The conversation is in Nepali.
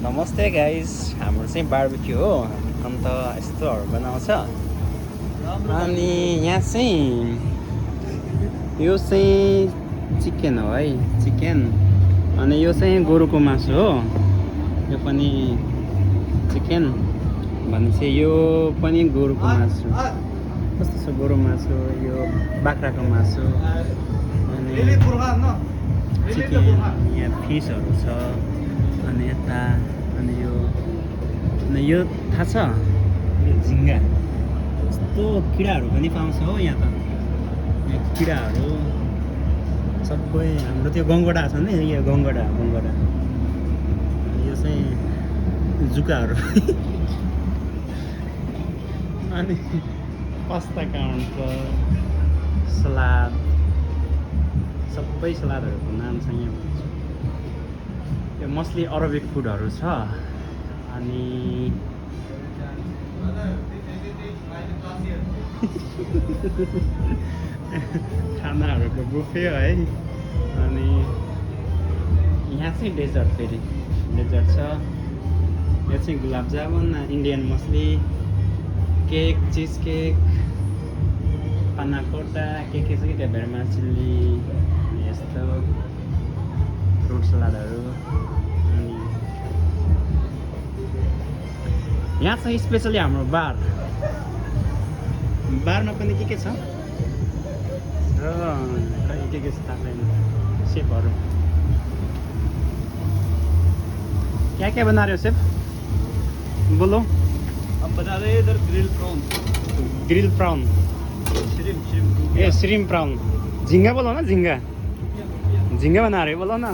नमस्ते गाइस, हाम्रो चाहिँ बार्बिक्यू हो। अन्त यस्तोहरू बनाउँछ। अनि यहाँ चाहिँ यो चाहिँ चिकन हो है, चिकन। अनि यो चाहिँ गोरुको मासु हो। यो पनि चिकन भनेपछि यो पनि गोरुको मासु। कस्तो छ गोरु मासु, यो बाख्राको मासु। अनि चिकन, यहाँ फिसहरू छ। अनि यता अनि यो थाहा छ, यो झिङ्गा। यस्तो किराहरू पनि पाउँछ हो यहाँ त। यहाँ किराहरू सबै हाम्रो त्यो गङ्गडा छ नि, यो गङ्गडा। यो चाहिँ जुकाहरू। अनि पास्ता काउन्टर, सलाद, सबै सलादहरूको नाम छ यहाँ। यो मोस्टली अरबिक फुडहरू छ। अनि खानाहरूको बुफे है। अनि यहाँ चाहिँ डेजर्ट, फेरि डेजर्ट छ। यो चाहिँ gulab jamun, Indian mostly cake, चिज केक, पन्ना कोटा, के छ कि त्यो भेरमा चिल्ली, यस्तो फ्रुट सलादहरू। अनि यहाँ चाहिँ स्पेसली हाम्रो बारमा पनि के छ र के छ थाहा छैन। सेफहरू क्या बना रहे हो सेफ? बोलो। हम बता रहे हैं इधर ग्रिल प्राउन। ये श्रिम्प प्राउन। झींगा बोलो ना, झींगा बना रहे हो, बोलो ना।